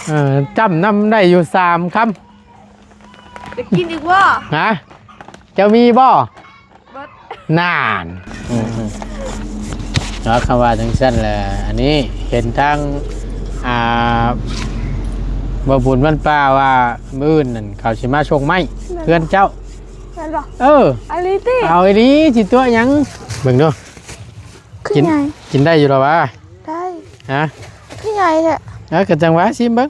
ເອີ ຈ້ຳນ້ຳໄດ້ຢູ່ສາມຄຳ. ຈະກິນອີກບໍ່? ຮະ? ເຈົ້າມີບໍ່? ເບິດ. ນານ ອືມໆ ເນາະ ຄຳວ່າຈັ່ງຊັ້ນແຫຼະ. ອັນນີ້ເຫັນທາງ ອ່າ ບໍ່ບຸນວັນປ່າວ່າ ມື້ອື່ນນັ້ນເຂົາຊິມາສົ່ງໄມ້ເຮືອນເຈົ້າ. ແມ່ນບໍ່? ເອີ ອີ່ຫຼີຕິ? ເອົາອີ່ຫຼີ ຊິຕົວະຫຍັງ? ເບິ່ງດູ ຄື ກິນ ໃຫຍ່ ກິນໄດ້ຢູ່ດອກຫວາ? ໄດ້. ຮະ? ຄືໃຫຍ່ແທ້. ເອີ ກະຈັ່ງຫວາ ຊີມເບິ່ງ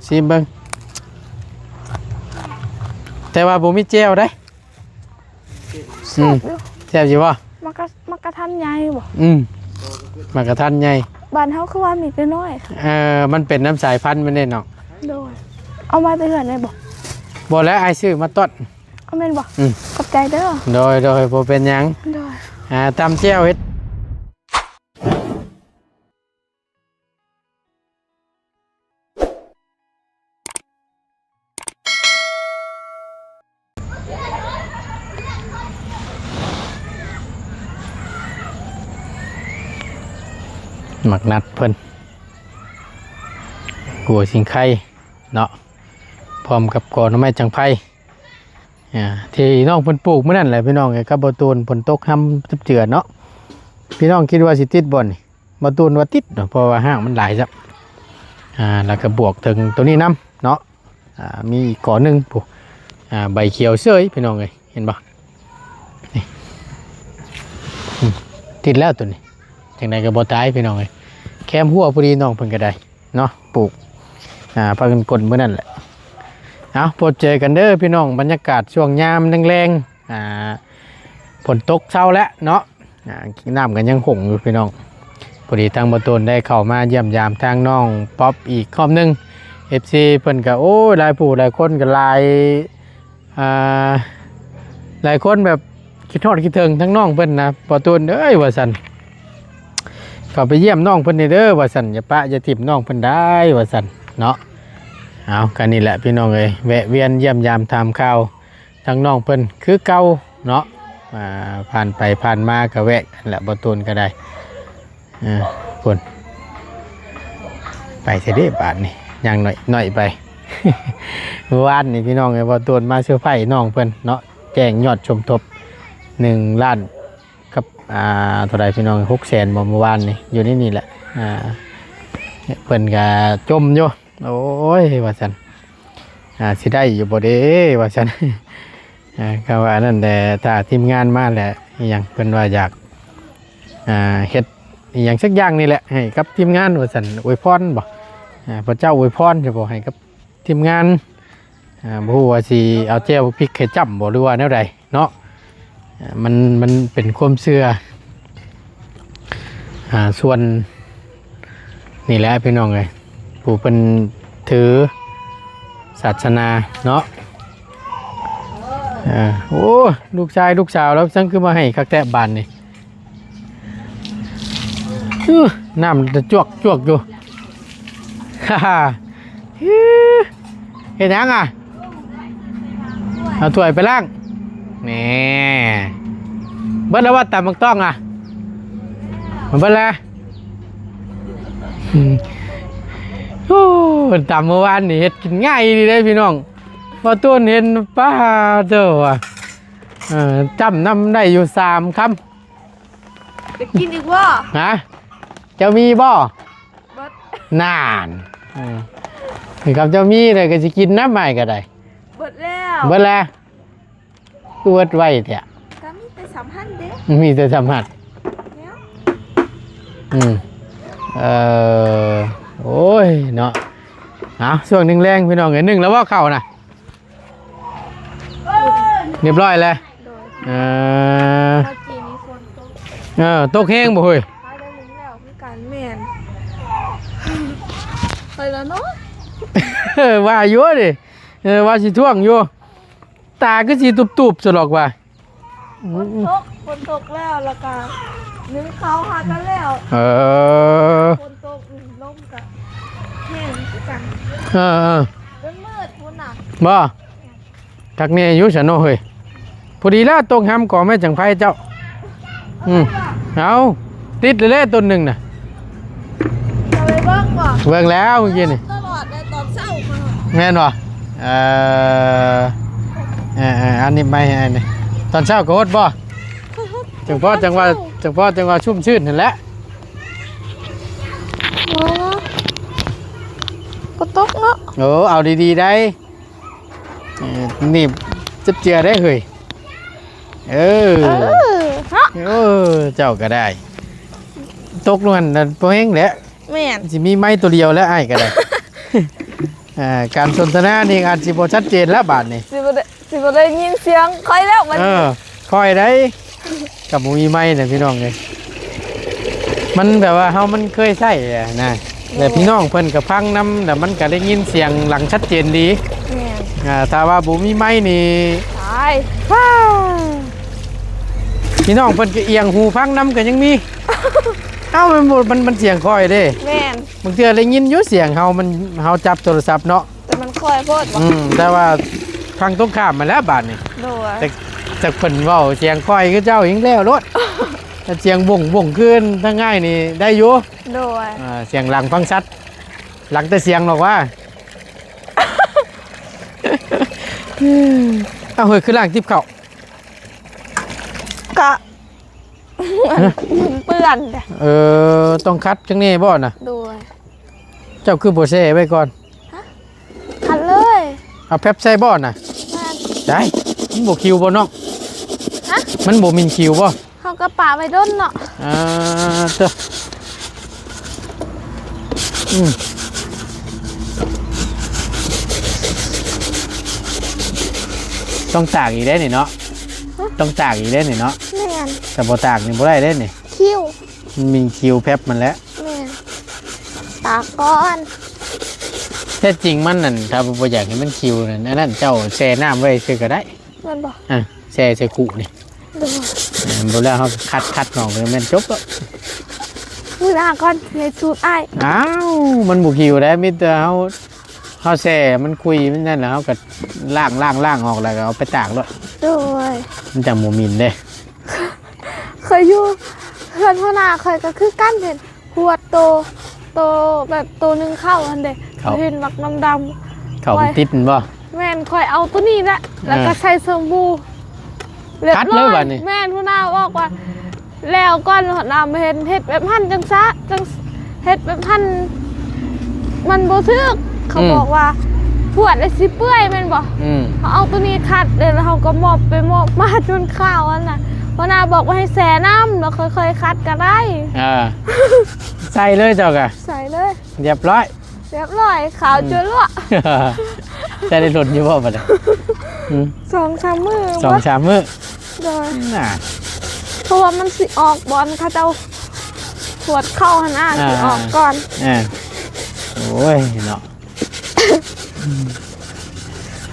ຊີມເບິ່ງ ແຕ່ວ່າບໍ່ມີແຈ່ວເດ້. ແຊບຢູ່. ອືມ ແຊບຢູ່ບໍ່? ໝາກກະ ໝາກກະທັນໃຫຍ່ບໍ່? ອືມ ໝາກກະທັນໃຫຍ່. ບ້ານເຮົາຄືວ່າມີແຕ່ນ້ອຍ. ເອີ ມັນເປັນນຳສາຍພັນມັນເດ້ເນາະ. ໂດຍ. ເອົາມາແຕ່ເຮືອນໄດ້ບໍ່? ບໍ່ແລ້ວ ອ້າຍຊື້ມາຕ້ອນ. ເອົາແມ່ນບໍ່? ອືມ ຂອບໃຈເດີ. ໂດຍໆ ບໍ່ເປັນຫຍັງ. ໂດຍ. ອ່າ ຕຳແຈ່ວເຮັດ ໝາກນັດເພິ່ນ ຫົວສິງໄຄເນາະ ພ້ອມກັບກໍໜໍ່ໄມ້ຈັງໄພ ອ່າ ທີ່ນ້ອງເພິ່ນປູກມື້ນັ້ນແຫຼະພີ່ນ້ອງເອີຍ ກັບບໍ່ຕູນ. ຝົນຕົກຮຳເຈືອເນາະ ພີ່ນ້ອງຄິດວ່າຊິຕິດບໍ່ນີ້? ບໍ່ຕູນວ່າຕິດເນາະ ເພາະວ່າຮາກມັນຫຼາຍຊະ. ອ່າ ແລ້ວກໍບວກເຖິງໂຕນີ້ນຳເນາະ. ອ່າ ມີອີກກໍໜຶ່ງພຸ້ນ ອ່າ ໃບຂຽວເສີຍພີ່ນ້ອງເອີຍ ເຫັນບໍ່? ນີ້ ອືມ ຕິດແລ້ວໂຕນີ້ ຈັ່ງໃດກໍບໍ່ຕາຍພີ່ນ້ອງເອີຍ. ແຄມຮົ້ວພໍດີ ນ້ອງເພິ່ນກໍໄດ້ເນາະ ປູກ ອ່າ ພາກັນກົ້ນມື້ນັ້ນແຫຼະ. ເອົາ ພົບເຈີກັນເດີພີ່ນ້ອງ ບັນຍາກາດຊ່ວງຍາມແລງໆ ອ່າ ຝົນຕົກເຊົາແລ້ວເນາະ. ອ່າ ນ້ຳກໍຍັງຂົງຢູ່ພີ່ນ້ອງ. ພໍດີທາງບໍ່ຕູນໄດ້ເຂົ້າມາຢ້ຽມຢາມທາງນ້ອງປັອບອີກຮອບໜຶ່ງ. ເອັຟຊີເພິ່ນກໍ ໂອ້ຍ ຫຼາຍຜູ້ຫຼາຍຄົນກໍຫຼາຍ ອ່າ ຫຼາຍຄົນແບບຄິດຮອດຄິດເຖິງທາງນ້ອງເພິ່ນນະ ບໍ່ຕູນເອີຍ ວ່າຊັ້ນ. ເຂົ້າໄປຢ້ຽມນ້ອງເພິ່ນແດ່ເດີ ວ່າຊັ້ນ. ຢ່າປະຢ່າຖິ້ມນ້ອງເພິ່ນໄດ້ ວ່າຊັ້ນເນາະ. ເອົາ ກໍນີ້ແຫຼະພີ່ນ້ອງເອີຍ ແວະວຽນຢ້ຽມຢາມຖາມຂ່າວ ທາງນ້ອງເພິ່ນຄືເກົ່າເນາະ. ອ່າ ຜ່ານໄປຜ່ານມາກໍແວະຫັ້ນແຫຼະ ບໍ່ຕູນກໍໄດ້. ເອີ ພຸ້ນ ໄປໃສເດ້ບາດນີ້ ຍ່າງໜ້ອຍໆໄປ. ມື້ວານນີ້ພີ່ນ້ອງເອີຍ ບໍ່ຕູນມາເຊີໄພນ້ອງເພິ່ນເນາະ ແຈ້ງຍອດສົມທົບໜຶ່ງລ້ານກັບ ອ່າ ເທົ່າໃດພີ່ນ້ອງ ຫົກແສນບໍ່ ມື້ວານນີ້ ຢູ່ໃນນີ້ແຫຼະ. ອ່າ ເພິ່ນກໍຈົ່ມຢູ່ ໂອ້ຍ ວ່າຊັ້ນ ອ່າ ຊິໄດ້ຢູ່ບໍ່ເດ້ ວ່າຊັ້ນ. ອ່າ ກໍວ່ານັ້ນແຫຼະ ຖ້າທີມງານມາແຫຼະ ອີ່ຫຍັງ ເພິ່ນວ່າຢາກ ອ່າ ເຮັດອີ່ຫຍັງສັກຢ່າງນີ້ແຫຼະ ໃຫ້ກັບທີມງານ ວ່າຊັ້ນ. ອວຍພອນບໍ? ອ່າ ພະເຈົ້າອວຍພອນ ໃຊ່ບໍ່ ໃຫ້ກັບທີມງານ. ອ່າ ບໍ່ຮູ້ວ່າຊິເອົາແຈ່ວພິກໃຫ້ຈ້ຳບໍ ຫຼືວ່າແນວໃດເນາະ. ອ່າ ມັນ ມັນເປັນຄວາມເຊື່ອ ອ່າ ສ່ວນ ນີ້ແຫຼະພີ່ນ້ອງເອີຍ ຜູ້ເພິ່ນຖືສາສະໜາເນາະ. ເອີ ໂອ້ ລູກຊາຍລູກສາວລາວຈັ່ງຄືມາໃຫ້ຄັກແທ້ບາດນີ້. ອື ນ້ຳຈະຈວກໆຢູ່. ເຮັດຫຍັງອະ? ເອົາຖ້ວຍໄປລ້າງ. ແນ່ ເບິດແລ້ວວ່າຕຳບັກຕ້ອງອະ? ມັນເບິດແລ້ວ. ໂອ້ ເພິ່ນຕຳມື້ວານນີ້ເຮັດກິນງ່າຍອີ່ຫຼີເດ້ພີ່ນ້ອງ. ບໍ່ຕູນເຫັນ ປາດໂທ້ວ່າ ເອີ ຈ້ຳນ້ຳໄດ້ຢູ່ສາມຄຳ. ຈະກິນອີກບໍ່? ຮະ? ເຈົ້າມີບໍ່? ເບິດ. ນານ ເອີ ຄັນເຈົ້າມີແລ້ວກໍຊິກິນນຳອ້າຍກໍໄດ້. ເບິດແລ້ວ. ເບິດແລ້ວ? ຄືເບິດໄວແທ້. ກໍມີແຕ່ສ່ຳຫັ້ນເດ້. ມີແຕ່ສ່ຳຫັ້ນ. ແລ້ວ? ອືມ ເອີ ໂອ້ຍເນາະ. ເອົາ ຊ່ວງໜຶ່ງແລງພີ່ນ້ອງເອີຍ ໜຶ້ງແລ້ວບໍ່ເຂົ້ານະ? ຮຽບຮ້ອຍແລ້ວ. ໂດຍ. ເອີ ເມື່ອກີ້ນີ້ຝົນຕົກ. ເອີ ຕົກແຮງບໍ່ເຮີ້ຍ? ພາໄດ້ໜຶ້ງແລ້ວຄືກັນ. ແມ່ນ ໄປແລ້ວເນາະ. ວ່າຢູ່ເດ້ ເອີ ວ່າຊິທ້ວງຢູ່. ຕາຄືຊິຕູບໆຊັ້ນດອກວ່າ. ຝົນຕົກ ຝົນຕົກແລ້ວ ແລ້ວກະໜຶ້ງເຂົ້າຫາກັນແລ້ວ. ເອີ ຝົນຕົກ ລົມກະແຮງຄືກັນ. ເອີໆ ຈົນມືດພຸ້ນນະ. ບໍ່? ຄັກແນ່ຢູ່ຊັ້ນເນາະເຮີ້ຍ. ພໍດີແລ້ວຕົກຫາມກອງໄມ້ຈັງໄພເຈົ້າ. ອືມ ເອົາ ຕິດແລ້ວເດ້ຕົ້ນໜຶ່ງນະ. ເຈົ້າໄປເບິ່ງບໍ່? ເບິ່ງແລ້ວມື້ກີ້ນີ້. ຕະຫຼອດເ ແມ່ນບໍ່? ເອີ ເອີໆ ອັນນີ້ໄມ້ອັນນີ້ ຕອນເຊົ້າກໍຫົດບໍ່? ຈັງພໍ ຈັງວ່າ ຈັງພໍ ຈັງວ່າຊຸ່ມຊື່ນຫັ້ນແຫຼະ. ໂອ້ ບໍ່ຕົກເນາະ. ໂອ້ ເອົາດີໆໄດ໋. ເອີ ໜີບຈັບເຈືອໄດ້ເຮີ້ຍ. ເອີ ເອີ ເນາະ. ໂອ້ ເຈົ້າກໍໄດ້ ຕົກລົງຫັ້ນບໍ່ແຮງແຫຼະ. ແມ່ນ ຊິມີໄມ້ຕົວດຽວແລ້ວ ອ້າຍກໍໄດ້. ອ່າ ການສົນທະນານີ້ອາດຊິບໍ່ຊັດເຈນແລ້ວບາດນີ້ ຊິບໍ່ໄດ້ ຊິບໍ່ໄດ້ຍິນສຽງຂ້ອຍແລ້ວບັດນີ້. ເອີ ຂ້ອຍໄດ້ ກໍບໍ່ມີໄມ້ນະພີ່ນ້ອງເອີຍ. ມັນແບບວ່າເຮົາມັນເຄີຍໃຊ້ນະ ແລ້ວພີ່ນ້ອງເພິ່ນກໍຟັງນຳ ແລ້ວມັນກໍໄດ້ຍິນສຽງຫຼັງຊັດເຈນດີ. ແມ່ນ ອ່າ ຖ້າວ່າບໍ່ມີໄມ້ນີ້ ຕາຍ ພີ່ນ້ອງເພິ່ນກໍອຽງຫູຟັງນຳກໍຍັງມີ. ເອົ້າ ມັນບໍ່ ມັນ ມັນສຽງຂ້ອຍເດ້. ແມ່ນ ບາງເທື່ອໄດ້ຍິນຢູ່ສຽງເຮົາ ມັນ ເຮົາຈັບໂທລະສັບເນາະ ແຕ່ມັນຄ່ອຍໂພດບໍ່? ອືມ ແຕ່ວ່າທາງຕົງຂ້າມມາແລ້ວບາດນີ້. ໂດຍ ຈັກ ຈັກເພິ່ນເວົ້າສຽງຄ່ອຍຄືເຈົ້າອີກແລ້ວໂລດ. ແຕ່ສຽງວົງໆຄືທາງອ້າຍນີ້ໄດ້ຢູ່. ໂດຍ ອ່າ ສຽງຫຼັງຟັງຊັດ ຫຼັງແຕ່ສຽງດອກວ່າ. ເອົ້າ ເຮີ້ຍ ຄືລ້າງຕິບເຂົ້າ ກະ ເປື້ອນເດ້. ເອີ ຕ້ອງຂັດຈັ່ງນີ້ບໍ່ນະ? ໂດຍ ເຈົ້າຄືບໍ່ແຊ່ໄວ້ກ່ອນ? ຮະ? ຂັດເລີຍ. ເອົາແຟັບໃສ່ບໍ່ນະ? ແມ່ນ. ໄດ້ ມັນບໍ່ຂິວບໍ່ນ້ອງ? ຮະ? ມັນບໍ່ໝິ່ນຂິວບໍ່? ເຮົາກໍປະໄວ້ດົນເນາະ. ອ່າ ເຕີ ອືມ ຕ້ອງຕາກອີກເດ້ນີ້ເນາະ. ຮະ? ຕ້ອງຕາກອີກເດ້ນີ້ເນາະ. ແມ່ນ ຖ້າບໍ່ຕາກນີ້ບໍ່ໄດ້ເດ້ນີ້ ຂິວ ມັນມີຂິວແຟັບມັນແຫຼະ. ແມ່ນ ຕາກກ່ອນ. ແທ້ຈິງມັນນັ້ນ ຖ້າບໍ່ຢາກໃຫ້ມັນຂິວນັ້ນ ອັນນັ້ນເຈົ້າແຊ່ນ້ຳໄວ້ຊື່ກໍໄດ້. ແມ່ນບໍ່? ອ່າ ແຊ່ໃສ່ຄຸນີ້. ໂດຍ ເອີ ບໍ່ແລ້ວເຮົາຄັດໆ ອອກແມ່ນຈົບແລ້ວ. ມື້ໜ້າກ່ອນໃຫ້ສູດອ້າຍ. ອ້າວ ມັນບໍ່ຂິວໄດ໋ ມີແຕ່ເຮົາ ເຮົາແຊ່ມັນຄຸຍມັນນັ້ນ ແລ້ວເຮົາກໍລ້າງໆໆອອກ ແລ້ວກໍເອົາໄປຕາກໂລດ. ໂດຍ ມັນຈັ່ງບໍ່ໝິ່ນເດ້. ເຄີຍຢູ່ເຮືອນຫົວໜ້າຂ້ອຍກໍຄືກັນ ເຫັນ ຫວດໂຕ ໂຕແບບໂຕໜຶ່ງເຂົ້າຫັ້ນເດ້ ເຂົ້າ ເຫັນບັກດຳໆ ເຂົ້າມັນຕິດແມ່ນບໍ່? ແມ່ນ ຂ້ອຍເອົາໂຕນີ້ແຫຼະ ເອີ ແລ້ວກໍໃສ່ສະບູ ລຽບຮ້ອຍ. ແມ່ນ ຫົວໜ້າບອກວ່າ ແລ້ວກ່ອນ ຫົວໜ້າເຫັນ ເຮັດແບບຫັ້ນຈັ່ງຊະ ຈັ່ງ ເຮັດແບບຫັ້ນ ມັນບໍ່ຖືກ ເຂົາ ອືມ ບອກວ່າ ຫວດແລ້ວຊິເປື່ອຍແມ່ນບໍ່? ອືມ ເຮົາເອົາໂຕນີ້ຂັດເດ້ ແລ້ວເຮົາກໍມອບໄປມອບມາຈົນຂາວຫັ້ນນະ. ຫົວໜ້າບອກວ່າໃຫ້ແຊ່ນ້ຳ ແລ້ວຄ່ອຍໆຂັດກໍໄດ້. ເອີ ໃສ່ເລີຍເຈົ້າກະ ໃສ່ເລີຍ ລຽບຮ້ອຍ ລຽບຮ້ອຍ ຂາວ ອືມ ຈົວຫຼວະ. ໃຊ້ໄດ້ດົນຢູ່ບໍ່ບັດນີ້? ອືມ ສອງສາມມື້ ສອງສາມມື້. ໂດຍ ນະ ເພາະວ່າມັນຊິອອກບ່ອນເຂົາເຈົ້າຫວດເຂົ້າຫັ້ນນະ ອ່າ ຊິອອກກ່ອນ. ອ່າ ໂອ້ຍເນາະ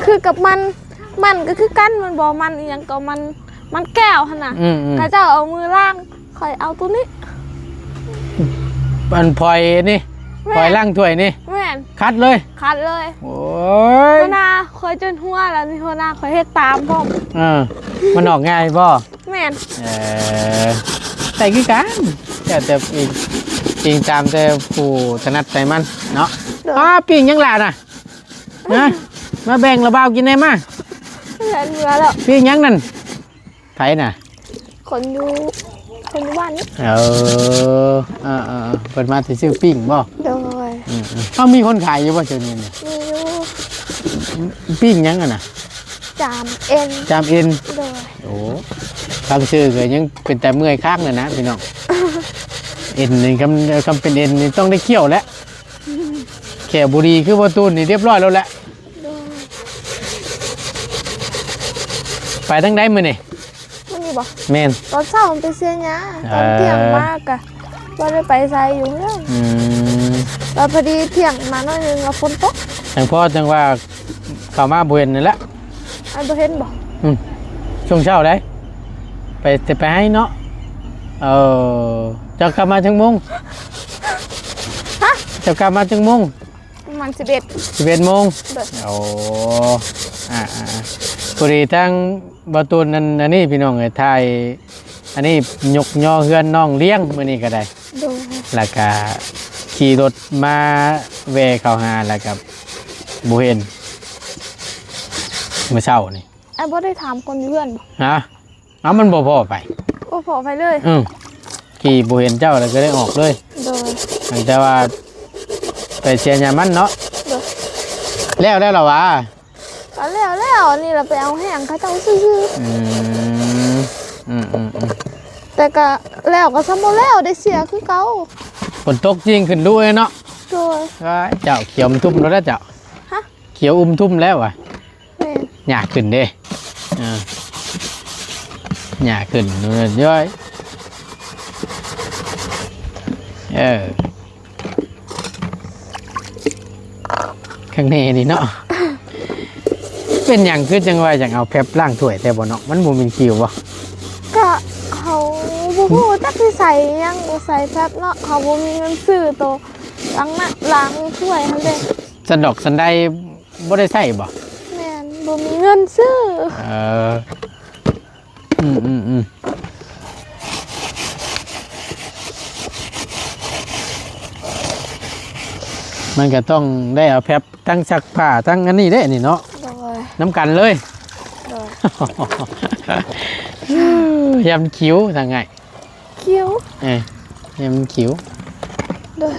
ຄືກັບມັນ ມັນກໍຄືກັນ ມັນບໍ່ມັນອີ່ຫຍັງກໍມັນ ມັນແກ້ວຫັ້ນນະ. ອືມໆ ເຂົາເຈົ້າເອົາມືລ້າງ ຂ້ອຍເອົາໂຕນີ້ ອັນພອຍນີ້ ແມ່ນ ພອຍລ້າງຖ້ວຍນີ້. ແມ່ນ ຂັດເລີຍ ຂັດເລີຍ. ໂອ້ຍ ຫົວໜ້າຂ້ອຍຈົນຫົວແລ້ວນີ້ ຫົວໜ້າຂ້ອຍເຮັດຕາມພ້ອມ. ເອີ ມັນອອກງ່າຍບໍ່? ແມ່ນ ເອີ ໃສ່ຄືກັນ ແຕ່ ແຕ່ອີງ ອີງຕາມແຕ່ຜູ້ຖະໜັດໃສ່ມັນເນາະ. ໂດຍ ອ້າ ປີ້ງຫຍັງຫຼ້ານະ? ຮະ? ມາແບ່ງລະບ່າວກິນແດ່ມາ. ເຮືອນເມືອແລ້ວ ປີ້ງຫຍັງນັ້ນ? ໃຜນະ? ຄົນຢູ່ ຄົນຢູ່ບ້ານນີ້. ເອີ ເອີໆໆ ເພິ່ນມາຊິຊື້ປີ້ງບໍ່? ໂດຍ ອືມໆ ເອົາ ມີຄົນຂາຍຢູ່ບໍ່ ເຈົ້ານີ້? ມີຢູ່. ປີ້ງຫຍັງຫັ້ນນະ? ຈາມເອັນ ຈາມເອັນ. ໂດຍ ໂອ້ ຟັງຊື່ກໍຍັງເປັນຕາເມື່ອຍຄາງແລ້ວນະພີ່ນ້ອງ. ເອັນນີ້ ຄຳ ຄຳເປັນເອັນນີ້ຕ້ອງໄດ້ຄ້ຽວແຫຼະ. ແຂ້ວບໍ່ດີຄືບໍ່ຕູນນີ້ ລຽບຮ້ອຍໂລດແຫຼະ. ໂດຍ ໄປທາງໃດມື້ນີ້? ມື້ນີ້ບໍ່? ແມ່ນ ຕອນເຊົ້າໄປເສຍຫຍ້າ ເອີ ຕອນທ່ຽງມາກະບໍ່ໄດ້ໄປໃສ ຢູ່ເຮືອນ. ອືມ ແລ້ວພໍດີທ່ຽງມາໜ້ອຍໜຶ່ງ ແລ້ວຝົນຕົກ. ຈັ່ງພໍຈັ່ງວ່າເຂົ້າມາບໍ່ເຫັນນັ້ນແຫຼະ. ອັນບໍ່ເຫັນບໍ່? ອືມ ຊ່ວງເຊົ້າໃດ ໄປແຕ່ໄປໃຫ້ເນາະ. ເອີ ເຈົ້າກັບມາຈັກໂມງ? ຮະ? ເຈົ້າກັບມາຈັກໂມງ? ປະມານສິບເອັດ ສິບເອັດໂມງ. ໂດຍ ໂອ້ ອ່າໆ ພໍດີທາງບ່າວຕູນນັ້ນ ອັນນີ້ພີ່ນ້ອງເອີຍ ຖ່າຍ ອັນນີ້ຍົກຍໍເຮືອນນ້ອງລ້ຽງມື້ນີ້ກໍໄດ້. ໂດຍ ແລ້ວກະຂີ່ລົດມາແວ່ເຂົ້າຫາ ແລ້ວກະ ບໍ່ເຫັນ ມື້ເຊົ້ານີ້. ອ້າຍບໍ່ໄດ້ຖາມຄົນຢູ່ເຮືອນບໍ່? ຮະ? ເອົ້າ ມັນບໍ່ພໍ້ໃຜ. ບໍ່ພໍ້ໃຜເລີຍ? ອື ຂີ່ບໍ່ເຫັນເຈົ້າແລ້ວກໍໄດ້ອອກເລີຍ. ໂດຍ. ຕັ້ງແຕ່ວ່າໄປເສຍຫຍ້າມັນເນາະ. ໂດຍ. ແລ້ວແລ້ວລະຫວາ? ກໍແລ້ວແລ້ວ ນີ້ລະໄປເອົາແຮງເຂົາເຈົ້າຊື່ໆ. ອື ອືມໆໆ. ແຕ່ກໍແລ້ວກໍສ່ຳບໍ່ແລ້ວ ໄດ້ເສຍຄືເກົ່າ. ຝົນຕົກຈິງຂຶ້ນດຸເນາະ. ໂດຍ. ວ້າຍ ເຈົ້າຂຽວອຸມທຸ່ມໂລດເຈົ້າ. ຮະ? ຂຽວອຸມທຸ່ມແລ້ວຫວາ. ແມ່ນ. ຫຍ້າຂຶ້ນເດ້. ເອີ ຫຍ້າຂຶ້ນ ຍ້ອຍ ເອີ ຂ້າງໃນນີ້ເນາະ. ເປັນຫຍັງຄືຈັ່ງວ່າຢາກເອົາແຟບລ້າງຖ້ວຍແທ້ບໍ່ເນາະ? ມັນບໍ່ມີຄິວບໍ່? ກະເຮົາບໍ່ຮູ້ຈັກຊິໃສ່ຫຍັງ ບໍ່ໃສ່ແຟບເນາະ. ເຮົາບໍ່ມີເງິນຊື້ໂຕລ້າງນະ ລ້າງຖ້ວຍຫັ້ນເດ້. ສັນດອກສັນໄດ ບໍ່ໄດ້ໃຊ້ບໍ່? ແມ່ນ ບໍ່ມີເງິນຊື້. ເອີ ອືມໆໆ ມັນກໍຕ້ອງໄດ້ເອົາແຟບທັງຊັກຜ້າທັງອັນນີ້ເດ້ນີ້ເນາະ. ໂດຍ. ນຳກັນເລີຍ. ໂດຍ. ຢ້ານຄິວທາງໃຫຍ່. ຄິວ. ເອີ ໃຫ້ມັນຄິວ. ໂດຍ.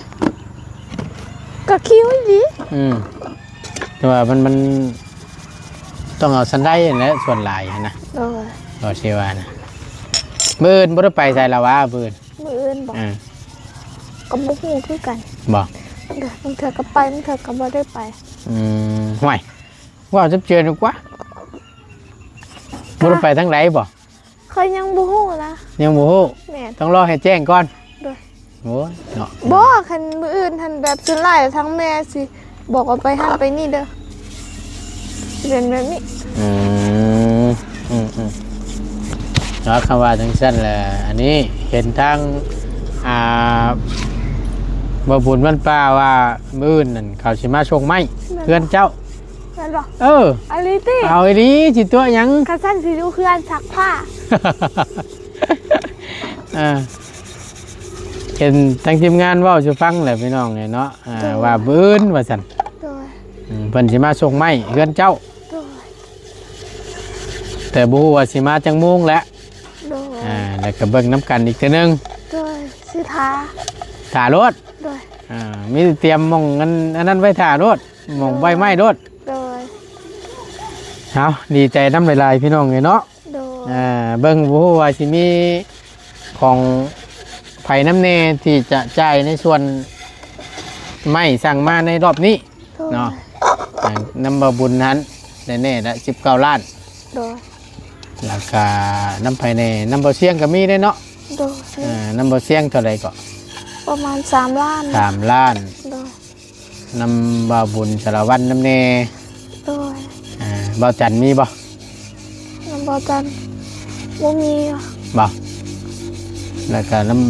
ກໍຄິວອີ່ຫຼີ. ອືມ ແຕ່ວ່າມັນ ມັນຕ້ອງເອົາສັນໄດຫັ້ນແຫຼະ ສ່ວນຫຼາຍຫັ້ນນະ. ໂດຍ. ກໍຊິວ່ານະ ມື້ອື່ນບໍ່ໄດ້ໄປໃສລະຫວາ? ມື້ອື່ນ ມື້ອື່ນບໍ? ເອີ ກໍບໍ່ຮູ້ຄືກັນ. ບໍ? ໂດຍ. ບາງເທື່ອກໍໄປ ບາງເທື່ອກໍບໍ່ໄດ້ໄປ. ອືມ ຫ້ວຍ ເວົ້າຈັບເຈື່ອນດີກວ່າ. ບໍ່ໄດ້ໄປທາງໃດບໍ? ຂ້ອຍຍັງບໍ່ຮູ້ນະ. ຍັງບໍ່ຮູ້. ແມ່ນ. ຕ້ອງລໍໃຫ້ແຈ້ງກ່ອນ. ໂດຍ. ໂອ້ຍເນາະ ບໍ່ ຄັນມື້ອື່ນຫັ້ນ ແບບສ່ວນຫຼາຍທາງແມ່ຊິບອກວ່າໄປຫັ້ນໄປນີ້ເດີ ຊິເປັນແບບນີ້. ອືມ ອືມໆ ເນາະ ຄຳວ່າຈັ່ງຊັ້ນແຫຼະ. ອັນນີ້ເຫັນທາງ ອ່າ ບໍ່ບຸນບ້ານປ່າວ່າມື້ອື່ນນັ້ນເຂົາຊິມາສົ່ງໄມ້ ແມ່ນ ເຮືອນເຈົ້າ. ແມ່ນບໍ່? ເອີ ອີ່ຫຼີຕິ? ເອົາອີ່ຫຼີ ຊິຕົວະຫຍັງ? ຄັນຊັ້ນຊິຢູ່ເຮືອນຊັກຜ້າ. ອ່າ ເຫັນທາງທີມງານເວົ້າສູ່ຟັງແຫຼະພີ່ນ້ອງເອີຍເນາະ. ອ່າ ໂດຍ. ວ່າບືນວ່າຊັ້ນ. ໂດຍ. ອືມ ເພິ່ນຊິມາສົ່ງໄມ້ເຮືອນເຈົ້າ. ໂດຍ. ແຕ່ບໍ່ຮູ້ວ່າຊິມາຈັກໂມງແຫຼະ. ໂດຍ. ອ່າ ແລ້ວກໍເບິ່ງນຳກັນອີກເທື່ອໜຶ່ງ. ໂດຍ. ຊິຖ້າ ຖ້າໂລດ. ໂດຍ. ອ່າ ມີແຕ່ຕຽມໝ່ອງອັນ ອັນນັ້ນໄວ້ຖ້າໂລດ. ໝ່ອງໃບໄມ້ໂລດ. ໂດຍ. ເຮົາດີໃຈນຳຫຼາຍໆ ພີ່ນ້ອງເອີຍເນາະ. ໂດຍ. ເບິ່ງ ບໍ່ຮູ້ວ່າຊິມີຂອງໃຜນຳແດ່ທີ່ຈະຈ່າຍໃນສ່ວນໄມ້ສັ່ງມາໃນຮອບນີ້. ໂດຍ. ເນາະ ນຳບ່າວບຸນຫັ້ນ ແນ່ໆລະ ສິບເກົ້າລ້ານ. ໂດຍ. ແລ້ວກະນຳໃຜແດ່? ນຳບ່າວຊຽງກໍມີເດ້ເນາະ. ໂດຍ. ນຳບ່າວຊຽງເທົ່າໃດເກາະ? ປະມານສາມລ້ານ. ສາມລ້ານ. ໂດຍ. ນຳບ່າວບຸນສາລະວັນນຳແດ່. ໂດຍ. ອ່າ ບ່າວຈັນມີບໍ່? ນຳບ່າວຈັນບໍ່ມີ. ບໍ່? ແລ້ວກະນຳ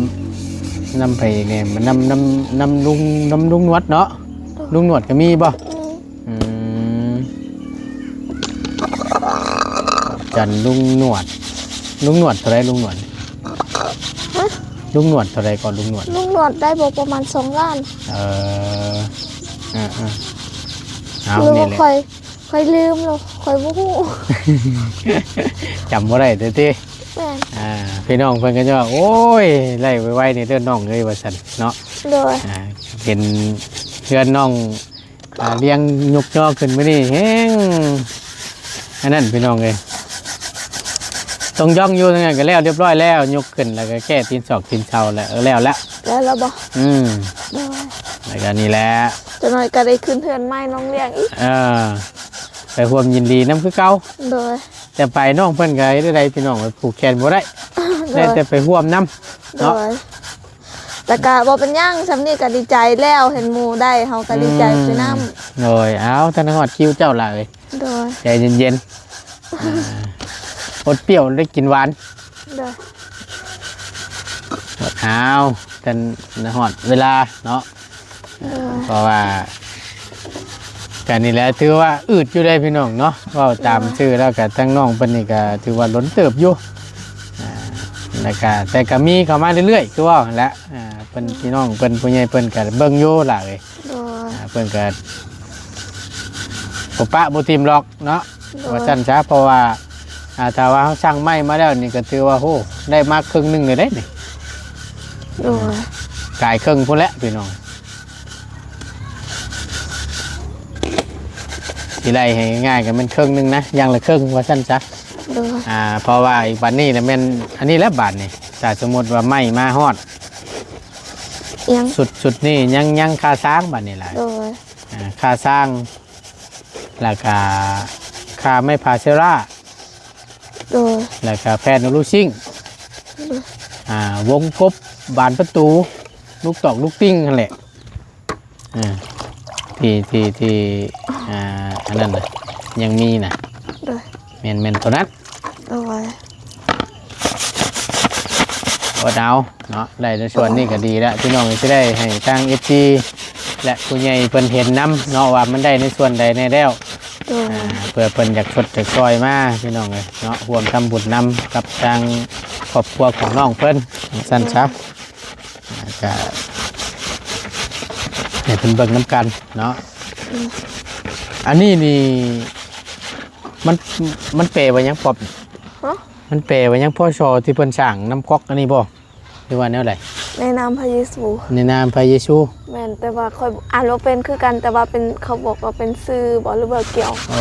ນຳໃຜອີກແດ່? ນຳ ນຳ ນຳລຸງ ນຳລຸງໜວດເນາະ. ໂດຍ. ລຸງໜວດກໍມີບໍ່? ມີ. ອືມ ຈັນລຸງໜວດ. ລຸງໜວດເທົ່າໃດ ລຸງໜວດ? ຮະ? ລຸງໜວດເທົ່າໃດເກາະ ລຸງໜວດ? ລຸງໜວດໄດ້ບໍ່ປະມານສອງລ້ານ. ເອີ ເອີໆ ເອົາ ນີ້ແຫຼະ ຂ້ອຍ ຂ້ອຍລືມແລ້ວ ຂ້ອຍບໍ່ຮູ້ ຈຳບໍ່ໄດ້ຕິ. ແມ່ນ. ອ່າ ພີ່ນ້ອງເພິ່ນກໍຈະວ່າ ໂອ້ຍ ໄລ່ໄວໆນີ້ເດີນ້ອງເອີຍ ວ່າຊັ້ນເນາະ. ໂດຍ. ອ່າ ເຫັນເຮືອນນ້ອງ ອ່າ ລ້ຽງຍົກຍໍຂຶ້ນມື້ນີ້ແຮງອັນນັ້ນ ພີ່ນ້ອງເອີຍ. ຕົງຢ່ອງຢູ່ທາງນັ້ນກໍແລ້ວລຽບຮ້ອຍແລ້ວ ຍົກຂຶ້ນແລ້ວກໍແກ້ຕີນຊອກຕີນເຊົາແລ້ວ ເອີ ແລ້ວລະ. ແລ້ວລະບໍ່? ອືມ ໂດຍ. ແລ້ວກໍນີ້ແຫຼະ ຈັກໜ້ອຍກໍໄດ້ຂຶ້ນເຮືອນໃໝ່ນ້ອງລ້ຽງອີກ. ເອີ ໄປຮ່ວມຍິນດີນຳຄືເກົ່າ. ໂດຍ. ແຕ່ໄປນ້ອງເພິ່ນກໍເຮັດໄດ້ພີ່ນ້ອງ ໄປຜູກແຂນບໍ່ໄດ້. ໂດຍ. ໄດ້ແຕ່ໄປຮ່ວມນຳເນາະ. ໂດຍ. ແຕ່ກະບໍ່ເປັນຫຍັງ ຊ່ຳນີ້ກະດີໃຈແລ້ວ ເຫັນໝູ່ໄດ້ ເຮົາກະດີໃຈ ອືມ ໄປນຳ. ໂດຍ. ເອົາ ທັນຮອດຄິວເຈົ້າລະເອີຍ. ໂດຍ. ໃຈເຢັນໆ ອ່າ ອົດປ່ຽວໄດ້ກິນຫວານ. ໂດຍ. ເອົາ ທັນຮອດເວລາເນາະ. ໂດຍ. ເພາະວ່າກະນີ້ແຫຼະ ຖືວ່າອືດຢູ່ເດ້ພີ່ນ້ອງເນາະ. ເວົ້າຕາມ ໂດຍ ຊື່ແລ້ວກະທາງນ້ອງເພິ່ນນີ້ກະຖືວ່າດົນເຕີບຢູ່. ອ່າ ແລ້ວກະ ແຕ່ກະມີເຂົ້າມາເລື້ອຍໆ ຄືເວົ້າຫັ້ນແຫຼະ. ອ່າ ເພິ່ນ ໂດຍ ພີ່ນ້ອງເພິ່ນ ຜູ້ໃຫຍ່ເພິ່ນກະເບິ່ງຢູ່ລະເອີຍ. ໂດຍ. ອ່າ ເພິ່ນກະ ບໍ່ປະບໍ່ຖິ້ມດອກເນາະ ໂດຍ ວ່າຊັ້ນຊະ. ເພາະວ່າ ອ່າ ຖ້າວ່າເຮົາສັ່ງໄມ້ມາແລ້ວນີ້ ກໍຖືວ່າ ໂຫ ໄດ້ມາເຄິ່ງໜຶ່ງເລີຍເດ້ນີ້ ໂດຍ ກາຍເຄິ່ງພຸ້ນແຫຼະພີ່ນ້ອງ. ຊິໄລ່ໃຫ້ງ່າຍໆ ກໍແມ່ນເຄິ່ງໜຶ່ງນະ ຢ່າງລະເຄິ່ງວ່າຊັ້ນຊະ ໂດຍ ອ່າ ເພາະວ່າອີກບາດນີ້ນະແມ່ນ ອັນນີ້ແຫຼະບາດນີ້ ຖ້າສົມມຸດວ່າໄມ້ມາຮອດ ຍັງ ຊຸດ ຊຸດນີ້ຍັງ ຍັງຄ່າສ້າງບາດນີ້ລະ ໂດຍ ອ່າ ຄ່າສ້າງ ແລ້ວກະຄ່າໄມ້ພາເຊລາ ໂດຍ ແລ້ວກະແຜ່ນໂອລູຊິງ ໂດຍ ອ່າ ວົງກົບ ບານປະຕູ ລູກຕອກລູກຕິ່ງຫັ້ນແຫຼະ ອ່າ ທີ່ ທີ່ ທີ່ ອ່າ ອັນນັ້ນນະ ຍັງມີນະ ໂດຍ ແມ່ນ ແມ່ນໂຕນັ້ນ ໂດຍ ອດເອົາເນາະ ໄດ້ໃນສ່ວນນີ້ກໍດີແລ້ວ ພີ່ນ້ອງ ຊິໄດ້ໃຫ້ທາງເອັຟຊີ ແລະ ຜູ້ໃຫຍ່ເພິ່ນເຫັນນຳເນາະ ວ່າມັນໄດ້ໃນສ່ວນໃດແດ່ແລ້ວ ໂດຍ ອ່າ ເພື່ອເພິ່ນຢາກຊົດຢາກຊ່ອຍມາ ພີ່ນ້ອງເອີຍເນາະ ຮ່ວມທຳບຸນນຳກັບທາງຄອບຄົວຂອງນ້ອງເພິ່ນ ຊັ້ນຊະ ໂດຍ ອ່າ ກະໃຫ້ເພິ່ນເບິ່ງນຳກັນເນາະ ອືມ ອັນນີ້ນີ້ ມັນ ມັນແປວ່າຫຍັງ ປອບ? ຮະ? ມັນແປວ່າຫຍັງ ພໍຊ ທີ່ເພິ່ນສ້າງນ້ຳກອກອັນນີ້ບໍ່ ຫຼືວ່າແນວໃດ? ໃນນາມພະເຢຊູ. ໃນນາມພະເຢຊູ? ແມ່ນ ແຕ່ວ່າຂ້ອຍອ່ານບໍ່ເປັນຄືກັນ ແຕ່ວ່າເປັນ ເຂົາບອກວ່າເປັນຊື່ບໍ່ ຫຼືວ່າກ່ຽວ ໂອ້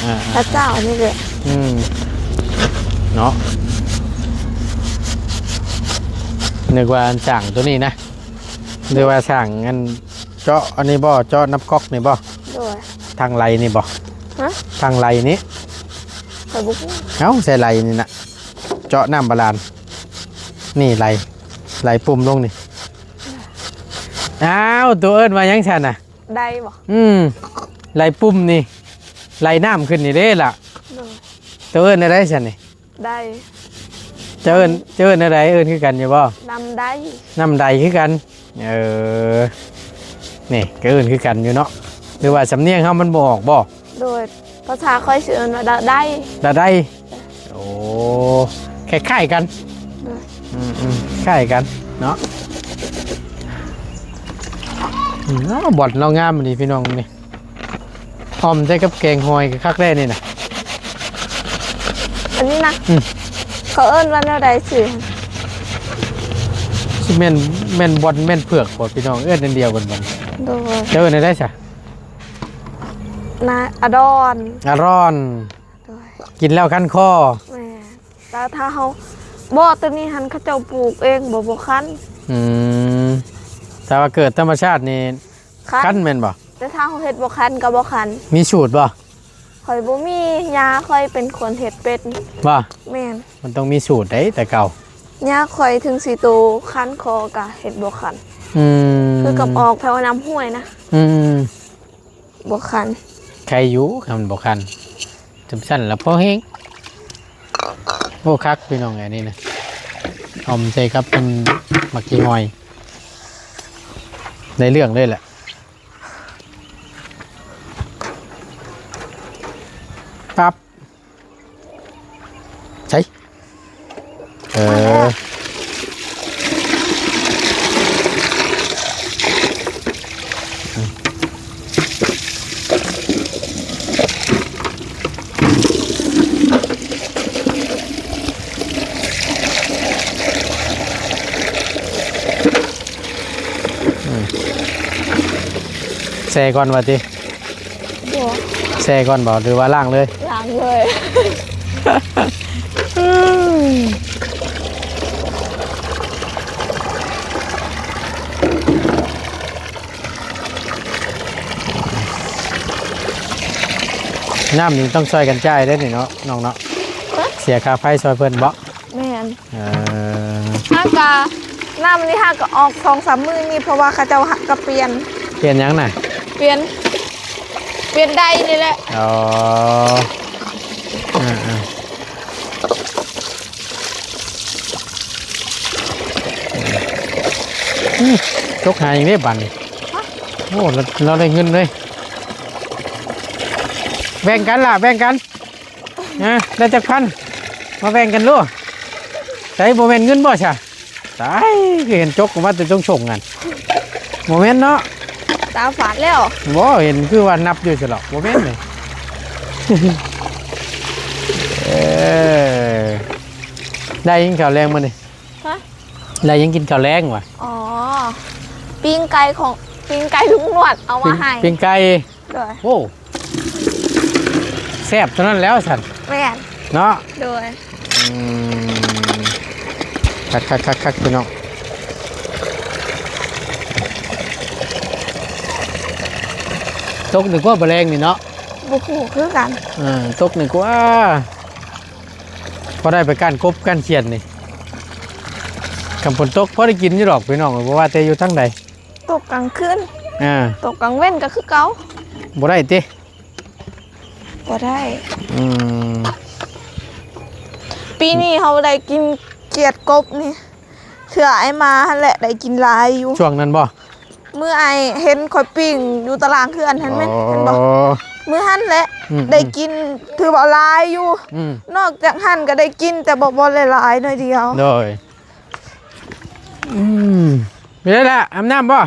ອ່າໆ ພະເຈົ້ານີ້ແຫຼະ ອືມ ເນາະ ນຶກວ່າອັນສ້າງໂຕນີ້ນະ ຫຼືວ່າສ້າງອັນ ເຈາະອັນນີ້ບໍ່? ເຈາະນ້ຳກອກນີ້ບໍ່? ໂດຍ ທາງໄຫຼນີ້ບໍ່? ຮະ? ທາງໄຫຼນີ້ ຂ້ອຍບໍ່ຮູ້ ເອົ້າ ໃສ່ໄຫຼນີ້ນະ ເຈາະນ້ຳບາດານ ນີ້ໄຫຼ ໄຫຼປຸ່ມລົງນີ້ ອ້າວ ໂຕເອີ້ນວ່າຫຍັງຊັ້ນນະ? ໄດບໍ່? ອືມ ໄຫຼປຸ່ມນີ້ ໄຫຼນ້ຳຂຶ້ນນີ້ເດ້ລະ ໂດຍ ໂຕເອີ້ນແນວໃດຊັ້ນນີ້? ໄດ ເຈົ້າເອີ້ນ ເຈົ້າເອີ້ນແນວໃດ? ເອີ້ນຄືກັນຢູ່ບໍ່? ນ້ຳໄດ ນ້ຳໄດຄືກັນ ເອີ ນີ້ກໍເອີ້ນຄືກັນຢູ່ເນາະ ຫຼືວ່າສຳນຽງເຮົາມັນບໍ່ອອກບໍ່? ໂດຍ ພາສາຂ້ອຍຊິເອີ້ນວ່າດາໄດ ດາໄດ ໂອ້ ຄ້າຍໆກັນ ໂດຍ ອືມໆ ຄ້າຍກັນເນາະ ອືມ ເອົາ ບ່ອນລາວງາມນີ້ພີ່ນ້ອງນີ້ ອ່ອມໃສ່ກັບແກງຫອຍກໍຄັກແລ້ວນີ້ນະ ອັນນີ້ນະ ອືມ ເຂົາເອີ້ນວ່າແນວໃດຊື່? ຊິແມ່ນ ແມ່ນບ່ອນ ແມ່ນເຜືອກບໍ່ພີ່ນ້ອງ? ເອີ້ນອັນດຽວກັນບໍ່? ໂດຍ ເຈົ້າເອີ້ນແນວໃດຊະ? ນາ ອາດອນ ອາດອນ ໂດຍ ກິນແລ້ວຄັນຄໍ ແມ່ນ ແຕ່ຖ້າເຮົາ ບໍ່ ໂຕນີ້ຫັ້ນເຂົາເຈົ້າປູກເອງ ບໍ່ ບໍ່ຄັນ ອືມ ຖ້າວ່າເກີດທຳມະຊາດນີ້ ຄັນ ຄັນແມ່ນບໍ່? ແຕ່ຖ້າເຮົາເຮັດບໍ່ຄັນກໍບໍ່ຄັນ ມີສູດບໍ່? ຂ້ອຍບໍ່ມີ ຍ່າຂ້ອຍເປັນຄົນເຮັດເປັນ ບໍ່? ແມ່ນ ມັນຕ້ອງມີສູດເດ້ແຕ່ເກົ່າ ຍ່າຂ້ອຍເຖິງຊິໂຕຄັນຄໍກໍເຮັດບໍ່ຄັນ ອືມ ຄືກັບອອກແຖວນ້ຳຫ້ວຍນະ ອືມ ບໍ່ຄັນ ໄຄຢູ່ ຄັນມັນບໍ່ຄັນ ຈັ່ງຊັ້ນລະພໍແຮງ ໂອ້ ຄັກພີ່ນ້ອງ ອັນນີ້ນະ ອ່ອມໃສ່ກັບອັນໝາກຂີ້ຫອຍ ໄດ້ເລື່ອງເລີຍແຫຼະ ປັບ ໃສ່ ເອີ ແຊ່ກ່ອນວ່າຕິ? ບໍ່ ແຊ່ກ່ອນບໍ່ ຫຼືວ່າລ້າງເລີຍ? ລ້າງເລີຍ ນ້ຳນີ້ຕ້ອງຊ່ອຍກັນຈ່າຍເດ້ນີ້ເນາະ ນ້ອງເນາະ ຮະ? ເສຍຄ່າໄຟຊ່ອຍເພິ່ນບໍ່? ແມ່ນ ເອີ ຫາກະ ນ້ຳນີ້ຫາກະອອກສອງສາມມື້ນີ້ ເພາະວ່າເຂົາເຈົ້າຫາກະປ່ຽນ ປ່ຽນຫຍັງນະ? ປ່ຽນ ປ່ຽນໄດນີ້ແຫຼະ ອໍ ເອີໆ ອືມ ຈົກຫາຫຍັງເດ້ບາດນີ້ ຮະ? ໂອ້ ລາວ ລາວໄດ້ເງິນເລີຍ ແບ່ງກັນລະ ແບ່ງກັນ ຮະ ໄດ້ຈັກພັນ ມາແບ່ງກັນໂລດ ໃສ ບໍ່ແມ່ນເງິນບໍ່ຊະ? ຕາຍ ຄືເຫັນຈົກອອກມາແຕ່ຕົງຊົງຫັ້ນ ບໍ່ແມ່ນເນາະ ຕາຝາດແລ້ວ. ບໍ່ ເຫັນຄືວ່ານັບຢູ່ຊັ້ນດອກ ບໍ່ແມ່ນເດ. ເອີ ໄດ້ກິນເຂົ້າແລງມື້ນີ້? ຮະ? ໄດ້ຫຍັງກິນເຂົ້າແລງວະ? ອໍ ປີ້ງໄກ່ຂອງ ປີ້ງໄກ່ລຸງໜວດເອົາມາໃຫ້. ປີ້ງໄກ່. ໂດຍ. ໂອ້ ແຊບເທົ່ານັ້ນແລ້ວຊັ້ນ. ແມ່ນ. ເນາະ. ໂດຍ. ອືມ ຄັກໆໆໆ ພີ່ນ້ອງ. ຕົກໜຶ່ງກວ່າບໍ່ແລງນີ້ເນາະ? ບໍ່ຮູ້ຄືກັນ. ເອີ ຕົກໜຶ່ງກວ່າ ພໍໄດ້ໄປກ້ານກົບກ້ານຂຽນນີ້. ຄັນຝົນຕົກພໍໄດ້ກິນຢູ່ດອກ ພີ່ນ້ອງ ບໍ່ວ່າແຕ່ຢູ່ທາງໃດ. ຕົກກາງຄືນ. ອ່າ ຕົກກາງເວັນກໍຄືເກົ່າ. ບໍ່ໄດ້ຕິ? ບໍ່ໄດ້. ອືມ ປີນີ້ເຮົາໄດ້ກິນຂຽດກົບນີ້ ເທື່ອອ້າຍມາຫັ້ນແຫຼະໄດ້ກິນຫຼາຍຢູ່. ຊ່ວງນັ້ນບໍ່? ມື້ອ້າຍເຫັນຂ້ອຍປີ້ງຢູ່ຕາລາງເຮືອນຫັ້ນແມ່ນ. ອໍ ເຫັນບໍ່? ມື້ຫັ້ນແຫຼະ. ອືມ ໄດ້ກິນຖືວ່າຫຼາຍຢູ່. ອືມ ນອກຈາກຫັ້ນກໍໄດ້ກິນ ແຕ່ບໍ່ ບໍ່ຫຼາຍໆ ໜ້ອຍດຽວ. ໂດຍ. ອືມ ມີໄດ້ລະ ອາບນ້ຳບໍ່?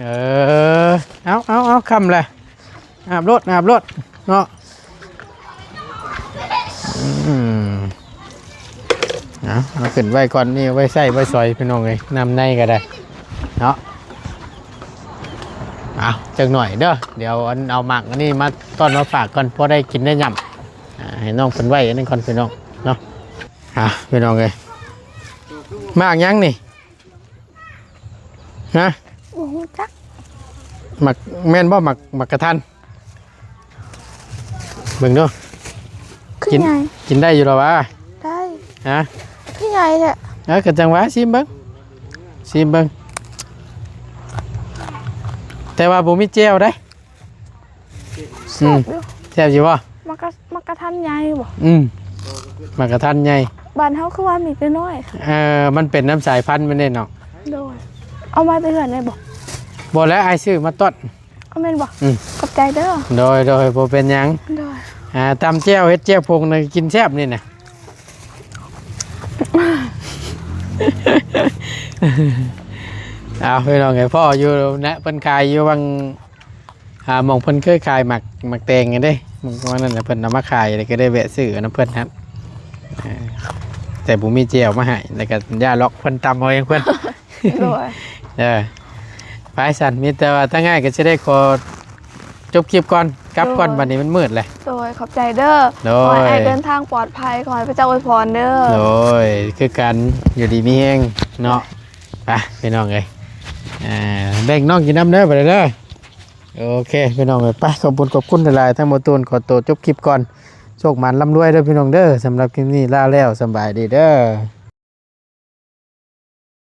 ເອີ ເອົາ ເອົາ ເອົາ ຄ່ຳແຫຼະ ອາບໂລດ ອາບໂລດເນາະ. ອືມ ເອົາ ເອົາຂຶ້ນໄວ້ກ່ອນ ນີ້ໄວ້ໃຊ້ໄວ້ສອຍ ພີ່ນ້ອງເອີຍ ນ້ຳໃນກໍໄດ້ເນາະ. ເອົາ ຈັກໜ້ອຍເດີ ດຽວອັນ ເອົາໝາກອັນນີ້ມາຕ້ອນມາຝາກກ່ອນ ພໍໄດ້ກິນໄດ້ຫຍ້ຳ. ອ່າ ໃຫ້ນ້ອງເພິ່ນໄວ້ອັນນັ້ນກ່ອນ ພີ່ນ້ອງເນາະ. ອ່າ ພີ່ນ້ອງເອີຍ ໝາກຫຍັງນີ້? ຮະ? ບໍ່ຮູ້ຈັກ. ໝາກ ແມ່ນບໍ່? ໝາກ ໝາກກະທັນ ເບິ່ງດູ ຄື ກິນ ໃຫຍ່ ກິນໄດ້ຢູ່ລະຫວາ? ໄດ້. ຮະ? ຄືໃຫຍ່ແທ້. ເອີ ກໍຈັ່ງຫວາ ຊີມເບິ່ງ ຊີມເບິ່ງ. ແຕ່ວ່າບໍ່ມີແຈ່ວເດ້. ແຊບຢູ່ ອືມ ແຊບຢູ່ບໍ່? ໝາກກະ ໝາກກະທັນໃຫຍ່ບໍ່? ອືມ ໝາກກະທັນໃຫຍ່. ບ້ານເຮົາຄືວ່າມີແຕ່ນ້ອຍ. ເອີ ມັນເປັນນຳສາຍພັນມັນເດ້ເນາະ. ໂດຍ. ເອົາມາແຕ່ເຮືອນໄດ້ບໍ່? ບໍ່ແລ້ວ ອ້າຍຊື້ມາຕ້ອນ. ເອົາແມ່ນບໍ່? ອືມ ຂອບໃຈເດີ. ໂດຍ ໂດຍ ບໍ່ເປັນຫຍັງ. ໂດຍ. ອ່າ ຕຳແຈ່ວ ເຮັດແຈ່ວຜົງນະ ກິນແຊບນີ້ນະ. ເອົາ ພີ່ນ້ອງເອີຍ ພໍ້ຢູ່ນະ ເພິ່ນຂາຍຢູ່ຫວ່າງ ອ່າ ໝ່ອງເພິ່ນເຄີຍຂາຍໝາກ ໝາກແຕງຫັ້ນເດ້ ໝ່ອງນັ້ນນະ ເພິ່ນເອົາມາຂາຍ ແລ້ວກໍໄດ້ແວະຊື້ນຳເພິ່ນຫັ້ນ. ເອີ ແຕ່ບໍ່ມີແຈ່ວມາໃຫ້ ແລ້ວກໍຢ່າຫຼອກເພິ່ນ ຕຳເອົາເອງເພິ່ນ. ໂດຍ. ເອີ ໄປຊັ້ນ ມີແຕ່ວ່າທາງອ້າຍກໍຊິໄດ້ຂໍຈົບຄລິບກ່ອນ ກັບກ່ອນ. ໂດຍ. ບັດນີ້ມັນມືດແລ້ວ. ໂດຍ ຂອບໃຈເດີ. ໂດຍ. ຂໍໃຫ້ອ້າຍເດີນທາງປອດໄພ ຂໍໃຫ້ພະເຈົ້າອວຍພອນເດີ. ໂດຍ ຄືກັນ ຢູ່ດີມີແຮງເນາະ. ໄປພີ່ນ້ອງເອີຍ ອ່າ ແບ່ງນ້ອງກິນນຳເດີ ບັດນີ້ເດີ. ໂອເຄ ພີ່ນ້ອງເອີຍ ໄປ ຂອບຄຸນ ຂອບຄຸນຫຼາຍໆ ທັງໝົດທຸກຄົນ ຂໍໂຕຈົບຄລິບກ່ອນ. ໂຊກໝານລ່ຳລວຍເດີພີ່ນ້ອງເດີ. ສຳລັບຄລິບນີ້ລາແລ້ວ ສະບາຍດີເດີ.